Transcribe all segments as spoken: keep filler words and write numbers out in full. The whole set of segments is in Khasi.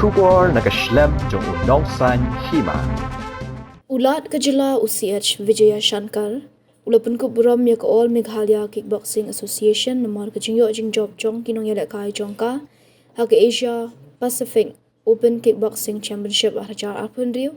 Khubor na ka shlem jong u Nongsaiñ Hima. U Lat ka jylla u C H Vijayashankar u la pynkup burom ïa ka All Meghalaya Kickboxing Association namar ka jingïoh jingjop jong ki nongïalehkai jong ka ha ka Asia Pacific Open Kickboxing Championship ar hajar arphew hynriew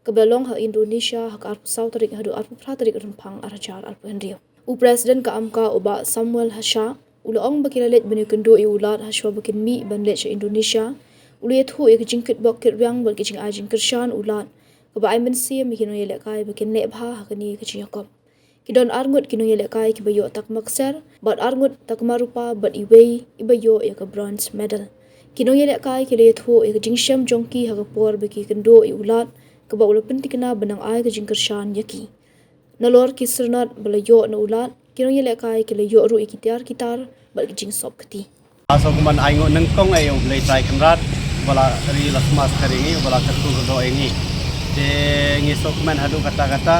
kaba la long ha Indonesia ha ka arphew saw tarik haduh arphew phra tarik Rymphang ar hajar arphew hynriew. U President ka AMCA u Bah Samuel Hashah u la ong ba ki la leit ban ïakynduh ïa u Lat hashwa ba kin mih ban leit sha Indonesia. U la ïathuh ïa ka jingkitbok kitrwiang bad ka jingai jingkyrshan u Lat kaba ai mynsiem ïa ki nongïalehkai ba kin leh bha ha kane ka jingïakop. Ki don arngut ki nongïalehkai kiba ïoh takma kser bad arngut takma rupa bad iwei iba ïoh ïa ka bronze medal. Ki nongïalehkai ki la ïathuh ïa ka jingshem jong ki ha ka por ba ki kynduh ïa u Lat kaba u la pynthikna ba nang ai ka jingkyrshan ïa ki. Nalor ki syrnod ba la ïoh na u Lat, ki nongïalehkai ki la ïoh ruh ïa ki tiar ki tar bad ki jingsop kti. Nga sngewkmen ai nguh nyngkong ïa U Blei Trai Kynrad ba la ri la smas ka ri ngi, ba la kyrkhu kyrdoh ïa ngi. Te ngi sngewkmen haduh katta katta,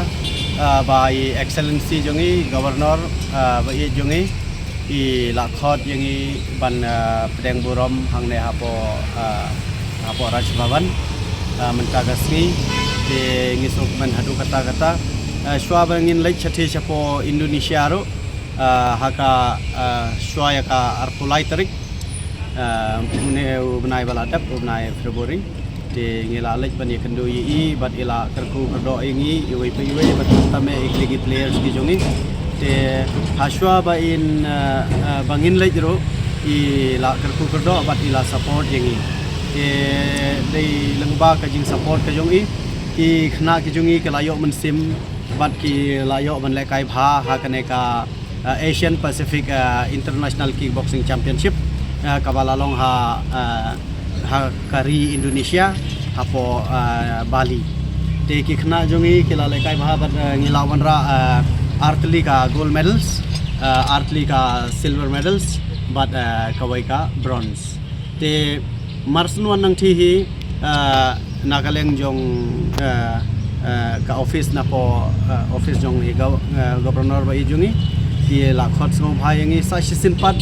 ah, ba i Excellency jong ngi, Governor, ah, ba ïeit jong ngi, i la khot ïa ngi ban, ah, pdiang burom hangne hapoh, ah, hapoh Raj Bhavan, ah, mynta ka sngi. Te ngi sngewkmen haduh katta katta. Ah, shuwa ba ngin leit shathie shapoh Indonesia ruh, ah, ha ka, ah, shuwa ïa ka arphew lai tarik, ah, une u bnai ba la dep, u bnai February. Te ngi la leit ban ïakynduh ïa i bad i la kyrkhu kyrdoh ïa ngi iwei pa iwei bad khamtam ïa ki players ki jong ngi. Te hashwa ba in, ah, ah, ba ngin leit ruh i la kyrkhu kyrdoh bad i la support ïa ngi. Te dei lyngba ka jingsupport ka jong i, ki khynnah ki jong ngi ki la ïoh mynsiem bad ki la ïoh ban lehkai bha ha kane ka, ah, Asian Pacific, ah, International Kickboxing Championship, ah, kaba la long ha, ah, ha ka ri Indonesia hapoh, ah, Bali. Te ki khynnah jong ngi ki la lehkai bha bad, ah, ngi la wanrah, ah, artylli ka gold medals, ah, artylli ka silver medals bad, ah, kawei ka bronze. Te mar shen wan nangthie hi, ah, na ka liang jong, ah, ah, ka office napoh, ah, office jong i gov-, ah, Governor ba ïeit jong ngi, ki la khot sngewbha ïa ngi sa shisien pat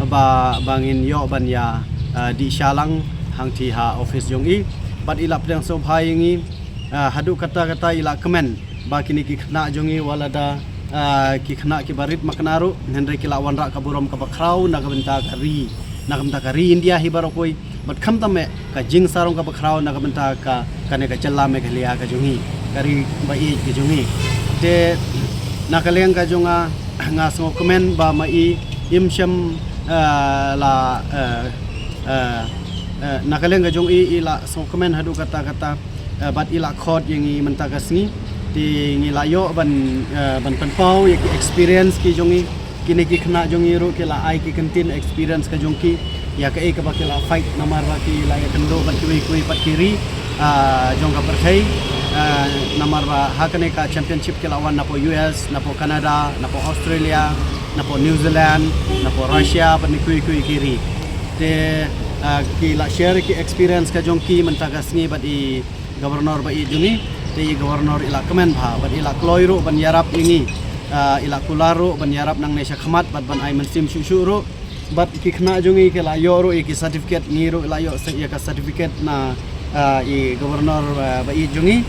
ba, ba ngin ïoh ban ïa, ah, dih shalang hangthie ha office jong i. Bad i la pdiang sngewbha ïa ngi, ah, haduh katta katta i la kmen ba kine ki khynnah jong ngi wat lada, ah, ki khynnah kiba rit makna ruh, hynrei ki la wanrah ka burom kaba khraw na ka bynta ka ri, na ka bynta ka ri India hi baroh kawei. Bad khamtam eh ka jingsarong kaba khraw na ka bynta ka, kane ka jylla Meghalaya ka jong ngi, ka ri ba ïeit ka jong ngi. Te na ka liang ka jong nga, nga sngewkmen ba ma i im shym, ah, la, ah, ah, ah, na ka liang ka jong i i la sngewkmen haduh katta katta. Eh, bad i la khot ïa ngi mynta ka sngi. Te ngi la ïoh ban, eh, ban pynpaw ïa ki experience ki jong ngi. Kine ki khynnah jong ngi ruh ki la ai ki kyntien experience ka jong ki ïa kaei kaba ki la fight namar ba ki la ïakynduh bad kiwei kiwei pat ki ri, ah, jong ka pyrthei. Ah, namar ba ha kane ka championship ki la wan napoh U S, napoh Canada, napoh Australia, napoh New Zealand, napoh Russia bad na kiwei kiwei ki ri. Te, ah, ki la share ki experience ka jong ki mynta ka sngi bad i Governor ba ïeit jong ngi. Te i Governor i la kmen bha bad i la kloi ruh ban ïarap ïa ngi. Ah, i la kular ruh ban ïarap nangne shakhmat bad ban ai mynsiem shuh shuh ruh. Bad ki khynnah jong ngi ki la ïoh ruh ïa ki certificate, ngi ruh la ïoh sa ïa ka certificate na, ah, i Governor, ah, ba ïeit jong ngi.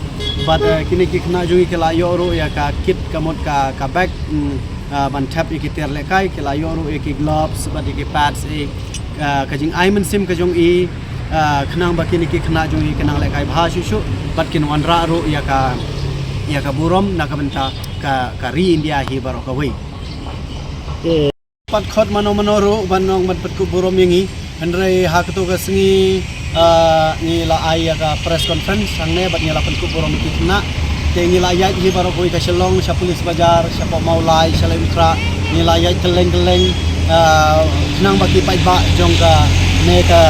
Bad, ah, kine ki khynnah jong ngi ki la ïoh ruh ïa ka kit ka mut ka, ka bag, mm, ah, ban thep ïa ki tiar lehkai, ki la ïoh ruh ïa ki gloves bad ïa ki pads, eh, ah, ka jingai mynsiem ka jong i, ah, khnang ba kine ki khynnah jong i ki nang lehkai bha shuh shuh bad kin wanrah ruh ïa ka, ïa ka burom na ka bynta ka, ka ri India hi baroh kawei. Pat khot mano mano ruh ban ong ban pynkup burom ïa ngi. Hynrei ha kato ka sngi, ah, ngi la ai ïa ka press conference hangne bad ngi la pynkup burom ïa ki khynnah. Te ngi la ïaid hi baroh kawei ka Shillong, sha Police Bazar, shapoh Mawlai, sha Laitumkhrah. Ngi la ïaid kylleng kylleng, ah, khnang ba ki paidbah jong kane ka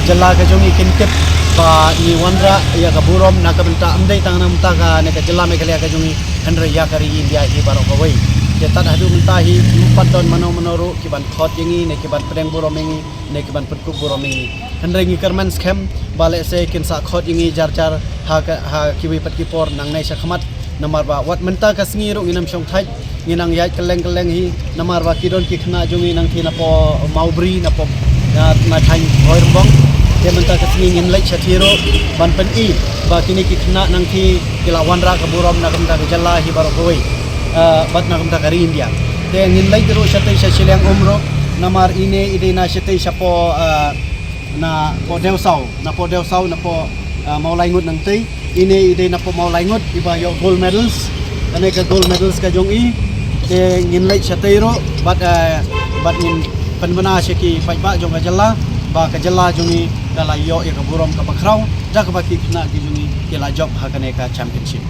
jylla ka jong ngi kin tip ba ngi wanrah ïa ka burom na ka bynta ym dei tang na ka bynta kane ka jylla Meghalaya ka jong ngi, hynrei ïa ka ri India hi baroh kawei. Te tad haduh mynta hi ym pat don mano mano ruh ki ban khot ïa ngi ne ki ban pdiang burom ïa ngi ne ki ban pynkup burom ïa ngi. Hynrei ngi kyrmen skhem ba lehse kin sa khot ïa ngi jar jar ha ka, ha kiwei pat ki por nangne shakhmat. Namar ba wat mynta ka sngi ruh ngin ym shong thait, ngin nang ïaid kylleng kylleng hi. Namar ba ki don ki khynnah jong ngi nangthie napoh Mawbri, napoh, na, na thaiñ Bhoirymbong. Te mynta ka sngi ngin leit shatei ruh ban pyni ba kine ki khynnah nangta ki la wanrah ka burom na ka bynta ka jylla hi baroh kawei, ah, bad na ka bynta ka ri India. Te ngin leit ruh shatei sha shiliang um ruh, namar ine i dei na shatei shapoh, ah, napoh Dewsaw, napoh Dewsaw, napoh, ah, Mawlaingut nangta. Ine i dei napoh Mawlaingut iba ïoh gold medals. Kane ka gold medals ka jong i. Te ngin leit shatei ruh bad, eh, bad ngin pynbna sha ki paidbah jong ka jylla ba ka jylla jong i ka la ïoh ïa ka burom kaba khraw da kaba ki khynnah ki jong i ki la jop ha kane ka championship.